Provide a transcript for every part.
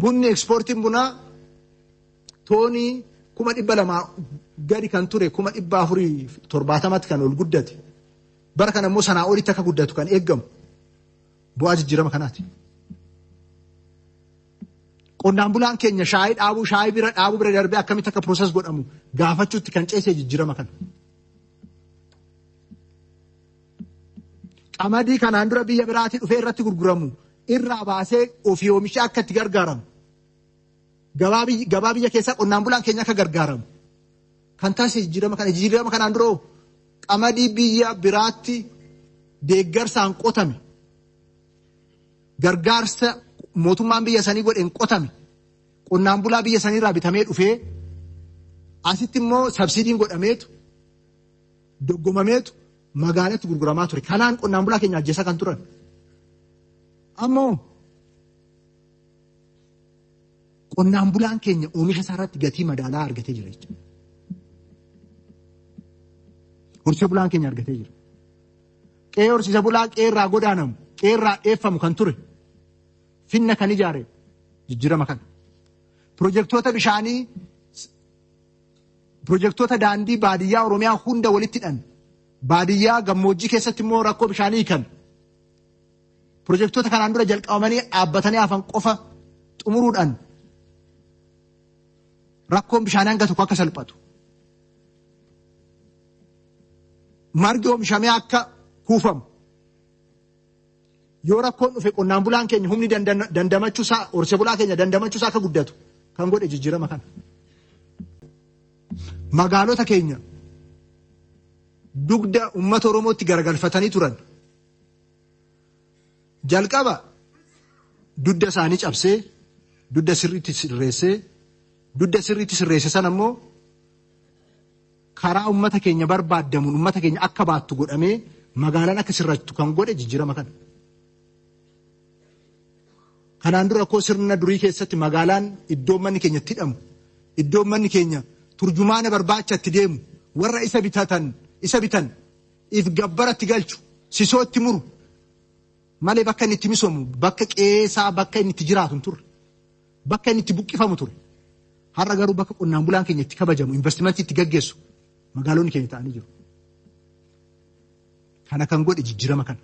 Bunni ekspoortiin bunaa toonii 200,000 gadi kan ture 470,000 kan ol guddate. Bara kana immoo sanaa olitti akka guddatu kan eeggamu bu'aa jijjiirama kanaati. Qonnaan bulaan keenya shaayii dhaabuu, shaayii bira dhaabuu bira darbee akkamitti akka pirooses godhamu gaafachuutti kan ceesee jijjiirama kana. Qamadii kanaan dura biyya biraatii dhufee irratti gurguramu irraa baasee ofii oomishee akka itti gargaaramu. Gabaa biyya keessaa qonnaan bulaan keenya akka gargaaramu. Kan taasise jijjiirama kana. Jijjiirama kanaan dura qamadii biyya biraatti deeggarsaan qotame. Gargaarsa mootummaan biyya sanii godheen qotame. Qonnaan bulaa biyya saniirraa bitamee dhufee asitti immoo sabsiidiin godhameetu doggomameetu magaalatti gurguramaa ture. Kanaan qonnaan bulaa keenya ajjeesaa kan turan. Ammoo qonnaan bulaan keenya oomisha isaa irratti gatii madaalaa argatee jira jechuudha. Horsiise bulaan keenya argatee jira. Qe'ee horsiise bulaa qe'ee irraa godaanamu, qe'ee irraa dheeffamu kan ture. Finna kan ijaare jijjiirama kana. Pirojektoota bishaanii, pirojektoota daandii baadiyyaa Oromiyaa hunda walitti hidhan. Baadiyyaa gammoojjii keessatti immoo rakkoo bishaanii hiikan. Pirojektoota kanaan dura jalqabamanii dhaabbatanii hafan qofa xumuruudhaan rakkoon bishaanii hanga tokko akka salphatu. Margi oomishamee akka kuufamu. Yoo rakkoon dhufe qonnaan bulaan keenya humni dandamachuusaa, horsiise bulaa keenya dandamachuusaa akka guddatu kan godhe jijjiirama kana. Magaalota keenya dugda uummata Oromootti garagalfatanii turan. Jalqaba dugda isaanii cabsee, dugda sirriitti sirreessee, dugda sirriitti sirreesse sana immoo karaa uummata keenya barbaadamuun uummata keenya akka baattu godhamee magaalaan akka sirrattu kan godhe jijjiirama kana. Kanaan dura rakkoo sirna durii keessatti magaalaan iddoo manni keenya itti hidhamu, iddoo manni keenya turjumaana barbaacha itti deemu, warra isa bitatan, isa bitan, if gabbaratti galchu, sisoo itti muru malee bakka inni itti misoomu, bakka qeesaa, bakka inni itti jiraatu hin turre, bakka inni itti buqqifamu ture. Har'a garuu bakka qonnaan bulaan keenya itti kabajamu, investimentii itti gaggeessu magaalonni keenya ta'anii jiru. Kana kan godhe jijjiirama kana.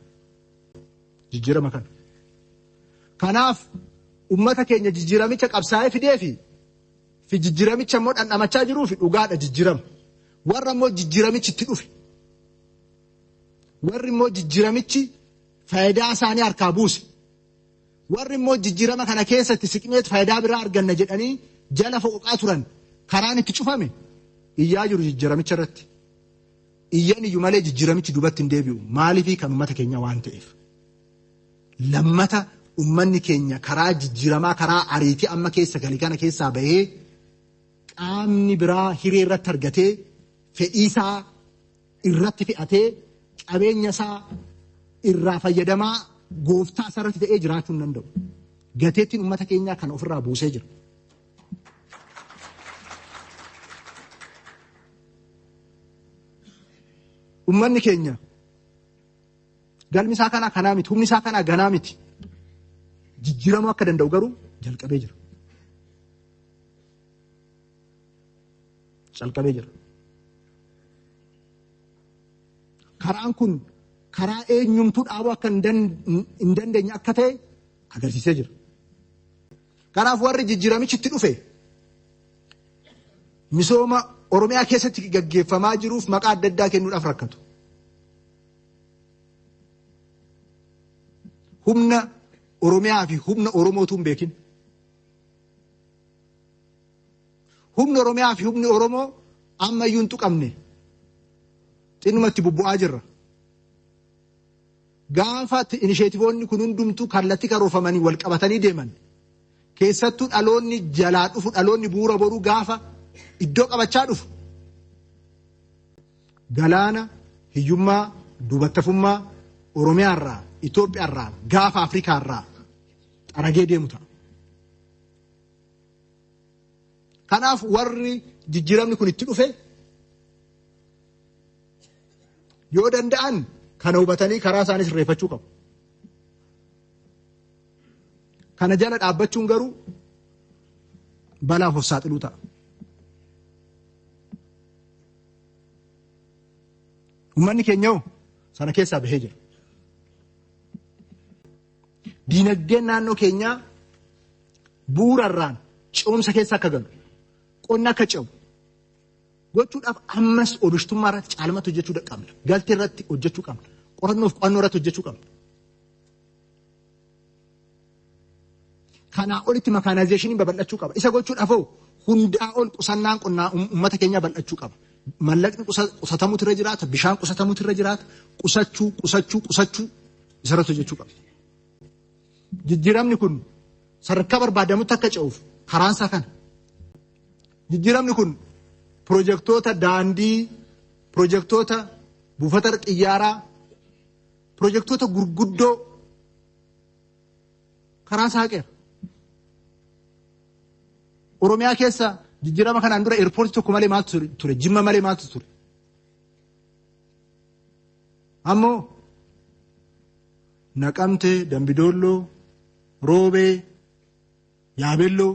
Jijjiirama kana. Kanaaf uummata keenya jijjiiramicha qabsaa'ee fidee fi jijjiiramicha immoo dhandhamachaa jiruu fi dhugaadha jijjiirama. Warra immoo jijjiiramichi itti dhufe. Warri immoo jijjiiramichi faayidaa isaanii harkaa buuse. Warri immoo jijjiirama kana keessatti siqneet faayidaa biraa arganna jedhanii jala foqoqaa turan karaan itti cufame iyyaa jiru jijjiiramicha irratti. Iyyan iyyuu malee jijjiiramichi duubatti hin deebi'u. Maaliifii kan uummata keenya waan ta'eef. Lammata uummanni keenya karaa jijjiiramaa karaa ariitii amma keessa galii kana keessaa bahee qaamni biraa hiree irratti argatee fedhii isaa irratti fe'atee qabeenya isaa irraa fayyadamaa gooftaa isaa irratti ta'ee jiraachuu hin danda'u. Gateettiin uummata keenyaa kana ofirraa buusee jira. Uummanni keenya galmi isaa kanaa kanaa miti, humni isaa kanaa ganaa miti. Jijjiiramuu akka danda'u garuu jalqabee jira. Jalqabee jira. Karaan kun karaa eenyumtuu dhaabuu akka hin dandeenye akka ta'e agarsiisee jira. Kanaaf warri jijjiiramichi itti dhufe misooma Oromiyaa keessatti gaggeeffamaa jiruuf maqaa adda addaa kennuudhaaf rakkatu. Humna Oromiyaa fi humna Oromootu hin beekin. Humni Oromiyaa fi humni Oromoo ammayyuu hin tuqamne. Xinnumatti bubbu'aa jirra. Gaafa inisheetivoonni kun hundumtuu kallattii karoorfamanii wal qabatanii deeman. Keessattuu dhaloonni jalaa dhufu, dhaloonni bu'uura boruu gaafa iddoo qabachaa dhufu. Galaana hiyyummaa, duubattafummaa Oromiyaarraa, Itoophiyaarraa, gaafa Afrikaarraa xaragee deemu ta'a. Kanaaf warri jijjiiramni kun itti dhufe yoo danda'an kana hubatanii karaa isaanii sirreeffachuu qabu. Kana jala dhaabbachuun garuu Balaaf of saaxiluu ta'a. Uummanni keenya hoo sana keessaa bahee jira. Diinagdeen naannoo keenyaa bu'uurarraan ce'umsa keessa akka galu, qonna akka ce'u gochuudhaaf ammas oomishtummaa irratti caalmatti hojjechuu qabna. Galtee irratti hojjechuu qabna. Qorannoof qo'annoo irratti hojjechuu qabna. Kanaa olitti makaanaayizeeshiniin babal'achuu qaba. Isa gochuudhaaf hoo hundaa ol qusannaan qonnaa uummata keenyaa bal'achuu qaba. Mallaqni qusatamuutu irra jiraata, bishaan qusatamuutu irra jiraata, qusachuu, qusachuu, qusachuu isarratti hojjechuu qaba. Jijjiiramni kun sadarkaa barbaadamutti akka ce'uuf karaan isaa kana. Jijjiiramni kun pirojektoota daandii, pirojektoota buufata xiyyaaraa, pirojektoota gurguddoo karaa saaqeera. Oromiyaa keessa jijjiirama kanaan dura eerpoortii tokko malee maaltu ture? Jimma malee maaltu ture? Ammoo Naqamtee, Dambidolloo, Roobee, Yaabelloo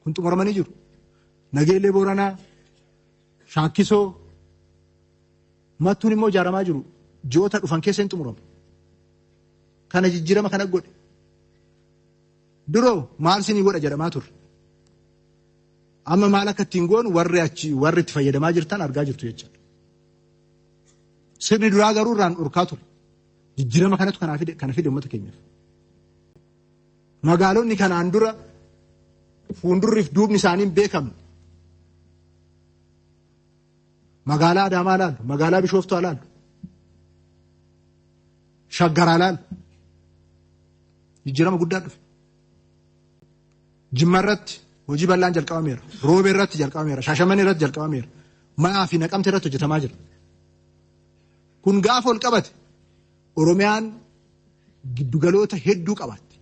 kun xumuramanii jiru. Nageellee Booranaa, Shaakkisoo, Mattuun immoo ijaaramaa jiru. Ji'oota dhufan keessa hin xumuramu. Kana jijjiirama kana godhe. Duroo maal sinii godha jedhamaa turre. Amma maal akka ittiin goonu warri achi warri itti fayyadamaa jirtan argaa jirtu jechaadha. Sirni duraa garuu irraan dhorkaa ture. Jijjiirama kanatu kana fide uummata keenyaaf. Magaalonni kanaan dura fuuldurriif duubni isaanii hin beekamne. Magaalaa Adaamaa laalu, magaalaa Bishooftuu laalu, Shaggaraa laalu. Jijjiirama guddaa dhufe. Jimma irratti hojii bal'aan jalqabameera. Roobee irratti jalqabameera. Shaashamannee irratti jalqabameera. Ma'aa fi Naqamte irratti hojjetamaa jira. Kun gaafa ol qabate Oromiyaan giddugaloota hedduu qabaatti.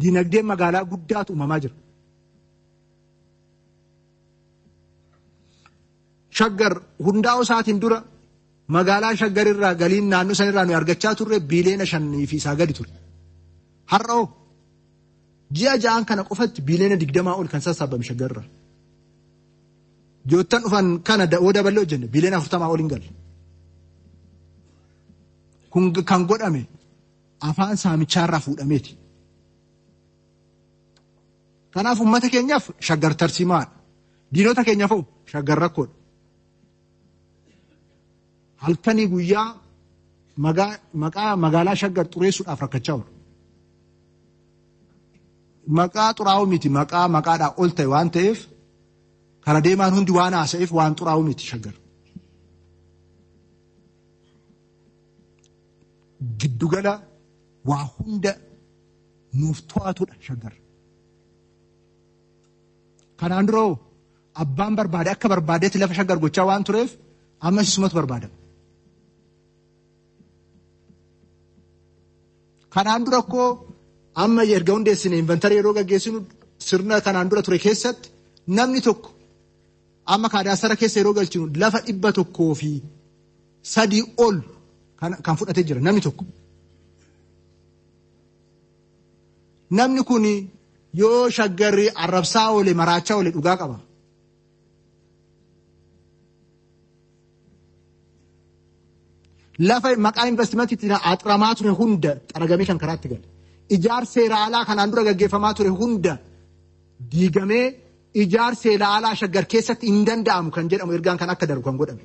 Dinagdeen magaalaa guddaatu uumamaa jira. Shaggar hundaa'uu isaatiin dura magaalaa Shaggar irraa galiin naannoo san irraa nuyi argachaa turre biiliyoona 5 fi isaa gadi ture. Har'a hoo ji'a 6 kana qofatti biiliyoona 20 ol kan sassaabame Shaggar irraa. Ji'oottan dhufan kana yoo daballee hojjenne biiliyoona 40 ol hin galle. Kun kan godhame afaan saamichaarraa fuudhameeti. Kanaaf uummata keenyaaf Shaggar tarsiimaadha. Diinota keenyaaf hoo Shaggar rakkoodha. Halkanii guyyaa maqaa magaalaa Shaggar xureessuudhaaf rakkachaa oolu. Maqaa xuraa'uu miti, maqaa maqaadhaa ol ta'e waan ta'eef kara deemaan hundi waan haasa'eef waan xuraa'uu miti Shaggar. Giddugala waa hunda nuuf to'atudha Shaggar. Kanaan dura abbaan barbaade akka barbaadetti lafa Shaggar gochaa waan tureef ammas isumatu barbaadama. Kanaan dura koo amma erga hundeessine inventarii yeroo gaggeessinu sirna kanaan dura ture keessatti namni tokko amma kaadaastara keessa yeroo galchinu lafa 103 ol kan fudhatee jira namni tokko. Namni kun yoo Shaggarri arrabsaa oole maraachaa oole dhugaa qaba. Lafa maqaa investimentii axiramaa ture hunda xaragamee kan karaatti gale. Ijaarsa seera alaa kanaan dura gaggeeffamaa ture hunda diigamee ijaarsa seera alaa Shaggar keessatti hin danda'amu kan jedhamu ergaan kan akka darbu kan godhame.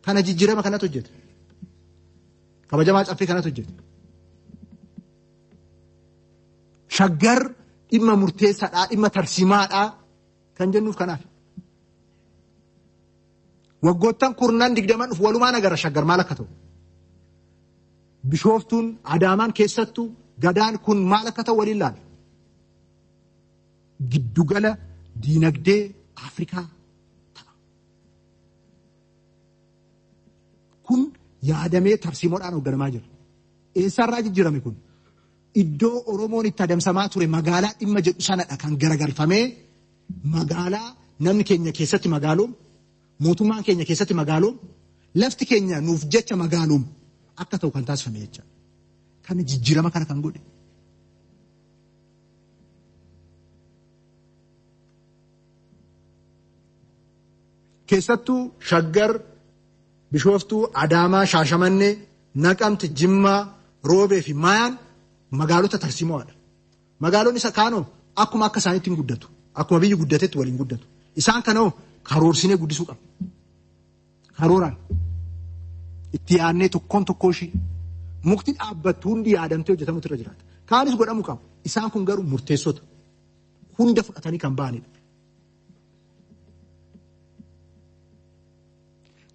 Kana jijjiirama kanatu hojjete. Kabajamaa caffee kanatu hojjete. Shaggar dhimma murteessaadhaa, dhimma tarsiimaadhaa kan jennuuf kanaaf. Waggoottan kurnan 20 dhufu walumaan agarra Shaggar maal akka ta'u. Bishooftuun Adaamaan keessattuu gadaan kun maal akka ta'u waliin ilaalla. Giddugala diinagdee Afrikaa ta'a. Kun yaadamee tarsiimoodhaan hoogganamaa jira. Eessarraa jijjiirame kun? Iddoo Oromoon itti adamsamaa ture magaalaa dhimma jedhu sanadha kan garagalfamee magaalaa namni keenya keessatti magaaloom, mootummaan keenya keessatti magaaloom, lafti keenya nuuf jecha magaaloom akka ta'u kan taasifame jecha. Kana jijjiirama kana kan godhe. Keessattuu Shaggar, Bishooftuu, Adaamaa, Shaashamannee, Naqamte, Jimmaa, Roobee fi Maayaan magaalota tarsiimoodha. Magaalonni isa kaanoo akkuma akka isaaniitti hin guddatu. Akkuma biyyi guddatetti waliin guddatu. Isaan kanoo karoorsinee guddisuu qabna. Karooraan itti yaadnee tokkoon tokkoo ishii mukti dhaabbattu hundi yaadamtee hojjetamutu irra jiraata. Kaanis godhamuu qaba. Isaan kun garuu murteessota. Hunda fudhatanii kan ba'anidha.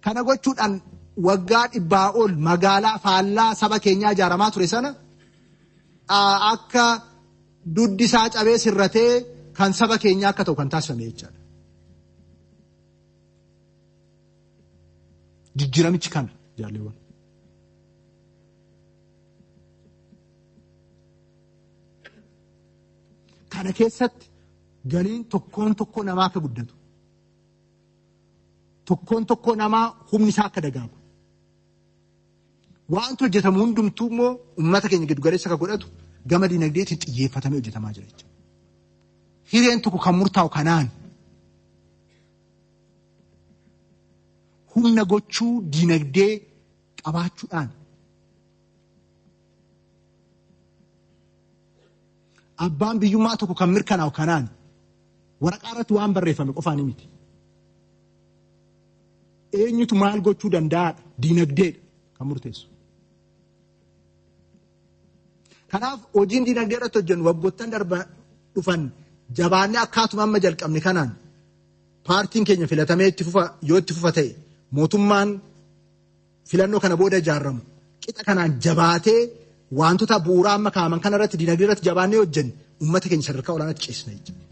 Kana gochuudhaan waggaa 100 ol magaalaa faallaa saba keenyaa ijaaramaa ture sana akka duddi isaa cabee sirratee kan saba keenyaa akka ta'u kan taasifame jechaadha. Jijjiiramichi kana jaalleewwan. Kana keessatti galiin tokkoon tokkoo namaa akka guddatu, tokkoon tokkoo namaa humni isaa akka dagaagu, waanti hojjetamu hundumtuu immoo uummata keenya giddu galeessa akka godhatu gama dinagdeetiin xiyyeeffatamee hojjetamaa jira jechuudha. Hireen tokko kan murtaa'u kanaan humna gochuu dinagdee qabaachuudhaan abbaan biyyummaa tokko kan mirkanaa'u kanaan waraqaa irratti waan barreeffame qofaan miti. Eenyutu maal gochuu danda'aadha? Dinagdeedha kan murteessu. Kanaaf hojiin dinagdee irratti hojjennu waggoottan darba dhufan jabaannee akkaatuma amma jalqabne kanaan paartiin keenya filatamee itti fufa yoo itti fufa ta'e mootummaan filannoo kana booda ijaaramu qixa kanaan jabaatee wantoota bu'uuraa amma kaa'aman kana irratti dinagdee irratti jabaannee hojjenne uummata keenya sadarkaa olaanaatti ceesisna jechuudha.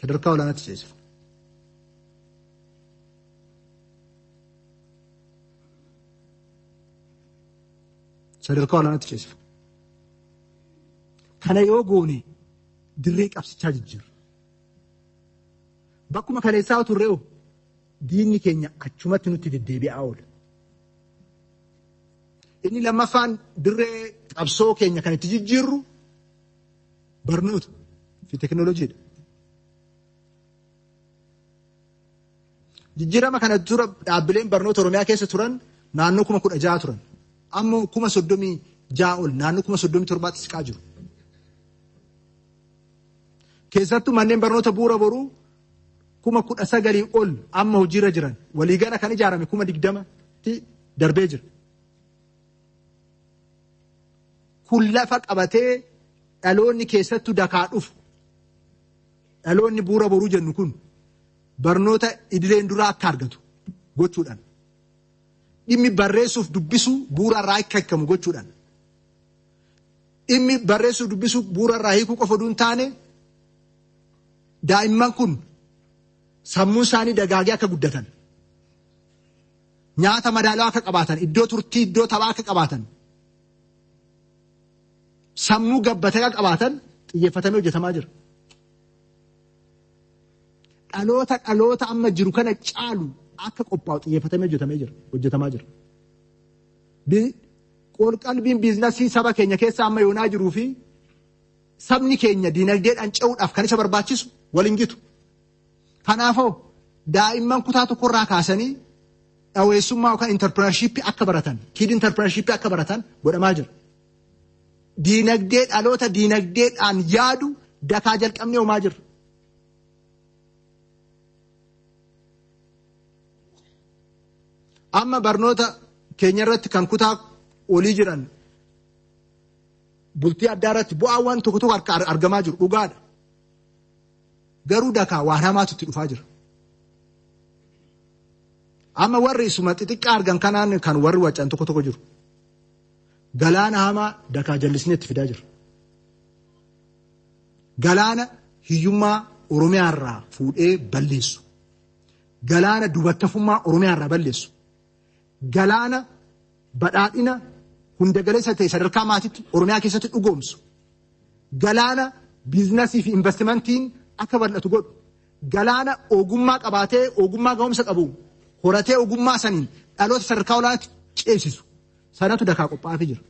Sadarkaa olaanaatti ceesifna. Sadarkaa olaanaatti ceesifna. Kana yoo goone dirree qabsichaa jijjiirra. Bakkuma kaleessaa turree'u diinni keenya achumatti nutti deddeebi'aa oola. Inni lammaffaan dirree qabsoo keenya kan itti jijjiirru barnoota fi teekinooloojiidha. Jijjiirama kana dura dhaabbileen barnoota Oromiyaa keessa turan naannoo 16,000 turan. Amma 36,000 ol naannoo 37,000 siqaa jiru. Keessattuu manneen barnoota bu'uura boruu 19,000 ol amma hojiirra jiran waliigala kan ijaarame 20,000 darbee jira. Kun lafa qabatee dhaloonni keessattuu dakaa dhufu dhaloonni bu'uura boruu jennu kun barnoota idileen duraa akka argatu gochuudhaan dhimmi barreessuuf dubbisuu bu'uura irraa akka hiikamu gochuudhaan dhimmi barreessuuf dubbisuu bu'uura irraa hiikuu qofa osoo hin taane daa'imman kun sammuun isaanii dagaagee akka guddatan nyaata madaalawaa akka qabaatan iddoo turtii iddoo taphaa akka qabaatan sammuu gabbatee akka qabaatan xiyyeeffatamee hojjetamaa jira. Dhaloota amma jiru kana caalu akka qophaa'u xiyyeeffatamee hojjetamaa jira. Qalbiin biizinasii saba keenya keessa amma yoonaa jiruu fi sabni keenya dinagdeedhaan ce'uudhaaf kan isa barbaachisu waliin gitu. Kanaafoo daa'imman kutaa tokkorraa kaasanii dhaweessummaa yookaan intarpirinarshiippii akka baratan, kiid intarpirinarshiippii akka baratan godhamaa jira. Dinagdee dhaloota dinagdeedhaan yaadu dakaa jalqabnee homaa jirra. Amma barnoota keenya irratti kan kutaa olii jiran bultii addaa irratti bu'aawwan tokko tokko argamaa jiru dhugaadha. Garuu dakaa waan hamaatu itti dhufaa jira. Amma warri isuma xixiqqaa argan kanaan kan warri wacan tokko tokko jiru. Galaana hamaa dakaa jallisnee itti fidaa jira. Galaana hiyyummaa Oromiyaa irraa fuudhee balleessu. Galaana dubartafummaa Oromiyaa irraa balleessu. Galaana badhaadhina hunda galeessa ta'e sadarkaa maatiitti Oromiyaa keessatti dhugoomsu. Galaana biizinasii fi investimentiin akka bal'atu godhu. Galaana ogummaa qabaatee ogummaa ga'umsa qabu horatee ogummaa saniin dhaloota sadarkaa olaanaatti ceesisu. Sanatu dakaa qophaa'aafii jira.